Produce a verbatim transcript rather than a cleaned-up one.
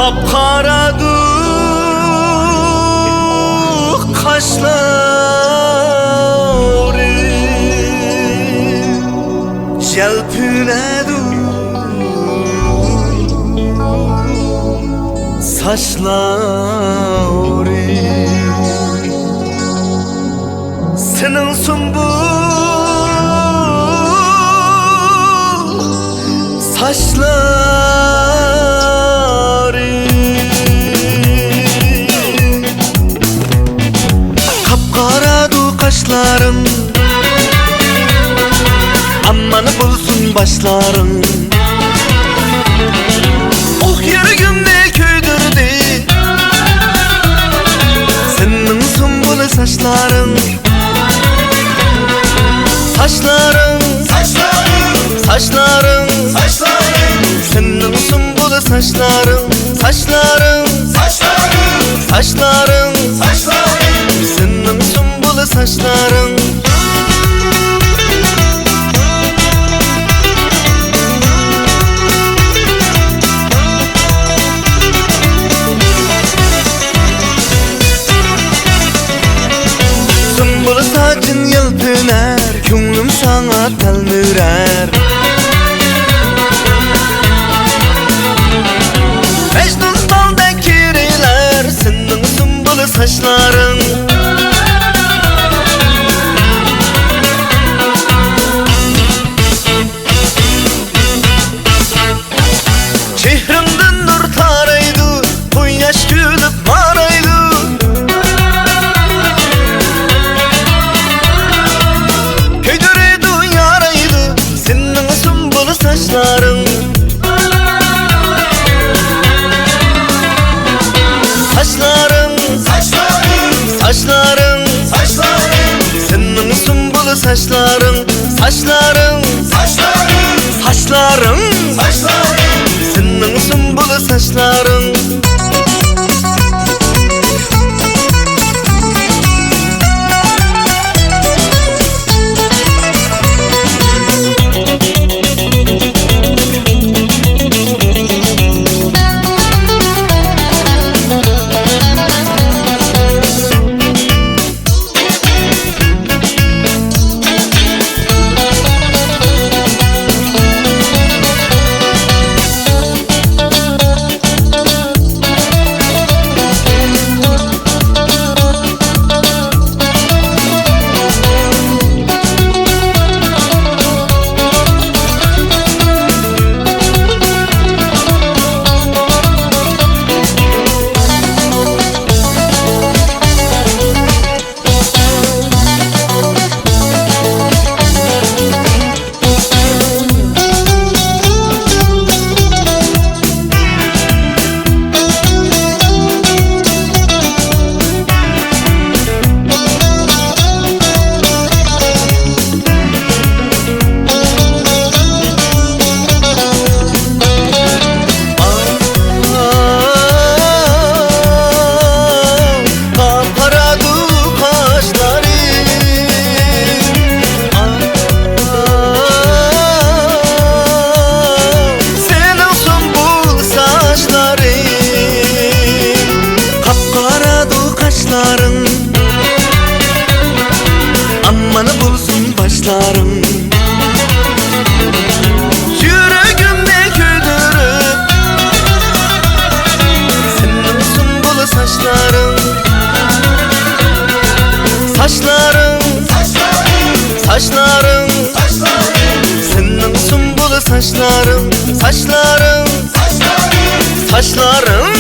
قاپقارادۇ قاشلىرىم، يەلپۈنەدۇ ساچلىرىم. سېنىڭ سۇمبۇل ساچلىرىڭ قاپقارادۇ قاشلىرىڭ، ئامان بولسۇن باشلىرىڭ. ئوھ، يۈرىكىمنى كۆيدۈردى سېنىڭ سۇمبۇل ساچلىرىڭ. ساچلىرىڭ، ساچلىرىڭ، ساچلىرىڭ، ساچلىرىڭ. سېنىڭ سۇمبۇل ساچلىرىڭ، ساچلىرىڭ، ساچلىرىڭ، ساچلىرىڭ، ساچلىرىڭ. سېنىڭ سۇمبۇل ساچلىرىڭ. سۇمبۇل ساچىڭ يەلپۈنەر، كۆڭلۈم ساڭا تەلمۈرەر. مەجنۇن بالدەك كېرىلەر سېنىڭ سۇمبۇل ساچلىرىڭ. چېھرىڭدىن نۇر تارايدۇ، قۇياش كۈلۈپ مارايدۇ. كۆيدۈرىدۇ، يارايدۇ سېنىڭ سۇمبۇل ساچلىرىڭ. ساچلىرىڭ، ساچلىرىڭ، ساچلىرىڭ، ساچلىرىڭ. سېنىڭ سۇمبۇل ساچلىرىڭ، ساچلىرىڭ، ساچلىرىڭ، ساچلىرىڭ، ساچلىرىڭ. سېنىڭ سۇمبۇل ساچلىرىڭ. قاپقارادۇ قاشلىرىڭ، سېنىڭ سۇمبۇل ساچلىرىڭ. قاپقارادۇ قاشلىرىڭ، ئامان بولسۇن باشلىرىڭ. يۈرىكىمنى كۆيدۈرۈپ سېنىڭ سۇمبۇل ساچلىرىڭ. ساچلىرىڭ، ساچلىرىڭ، ساچلىرىڭ. سېنىڭ سۇمبۇل ساچلىرىڭ، ساچلىرىڭ، ساچلىرىڭ.